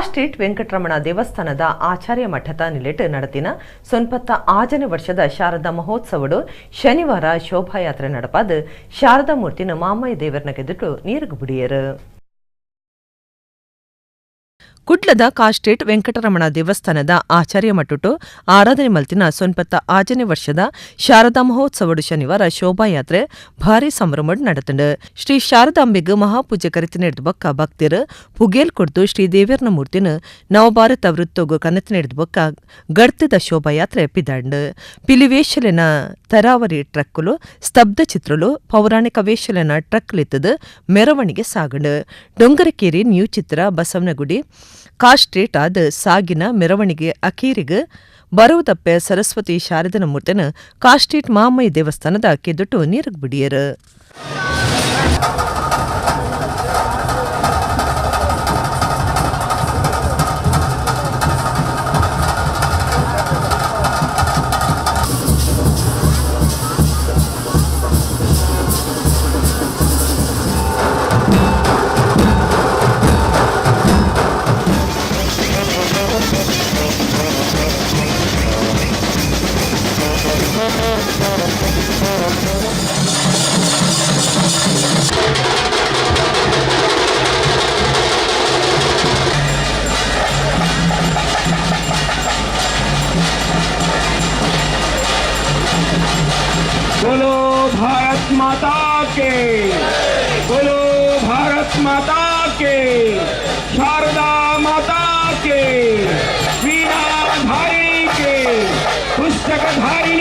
Street Venkataramana ದೇವಸ್ಥಾನದ ಆಚಾರ್ಯ ಮಠದ ನಿಲೆಟ್ ನಡೆದಿನ ಸೊನ್ಪತ್ತ ಆಜನೆ ವರ್ಷದ ಶಾರದಾ ಮಹೋತ್ಸವಡು ಶನಿವಾರ ಶೋಭಾಯಾತ್ರೆ ನಡಪಾದ ಶಾರದಾ ಮೂರ್ತಿನ ಮಾಮಯ್ಯ ದೇವರನ ಗೆದ್ದುಟು ನೀರುಗು ಬುಡಿಯರು. ಕುಡ್ಲದ ಕಾಸ್ಟೇಟ್ ವೆಂಕಟರಮಣ ದೇವಸ್ಥಾನದ ಆಚಾರ್ಯ ಮಠಟು ಆರಾಧನೆ ಮಲ್ತಿನ ಸೊನ್ಪತ್ತ ಆಜನೆ ವರ್ಷದ ಶಾರದಾ ಮಹೋತ್ಸವಡು ಶನಿವಾರ ಶೋಭಾಯಾತ್ರೆ ಭಾರಿ ಸಂಭ್ರಮಡ್ ನಡೆತಂಡು. ಶ್ರೀ ಶಾರದಾಂಬೆಗ್ ಮಹಾಪೂಜೆ ಕರಿತ ನಡೆದ ಬೊಕ್ಕ ಭಕ್ತರು ಪುಗೇಲ್ ಕೊಡ್ದು ಶ್ರೀ ದೇವರ್ನ ಮೂರ್ತಿನ ನವಭಾರತ ವೃತ್ತೋಗು ಕನತ್ ನಡೆದ ಬೊಕ್ಕ ಗಡ್ತದ ಶೋಭಾಯಾತ್ರೆ ಪಿದಾಂಡು. ಪಿಲಿವೇಶಲಿನ ತರಾವರಿ ಟ್ರಕ್ಕುಲು, ಸ್ತಬ್ಧ ಚಿತ್ರಲು, ಪೌರಾಣಿಕ ವೇಷಲಿನ ಟ್ರಕ್ಲಿತ್ತದು ಮೆರವಣಿಗೆ ಸಾಗಂಡು. ಡೊಂಗರಕೇರಿ, ನ್ಯೂ ಚಿತ್ರ, ಬಸವನಗುಡಿ, ಕಾಸ್ಟ್ರೀಟ್ ಆದ ಸಾಗಿನ ಮೆರವಣಿಗೆ ಅಖೀರಿಗ್ ಬರವುದಪ್ಪೆ ಸರಸ್ವತಿ ಶಾರದನ ಮೂರ್ತಿನ ಕಾಸ್ಟ್ರೀಟ್ ಮಾಮಯ್ಯ ದೇವಸ್ಥಾನದ ಕೆದುಟು ನೀರುಗ್ ಬಿಡಿಯರು. बोलो भारत माता के, बोलो भारत माता के, शारदा माता के, वीणाधारी के, पुस्तकधारी।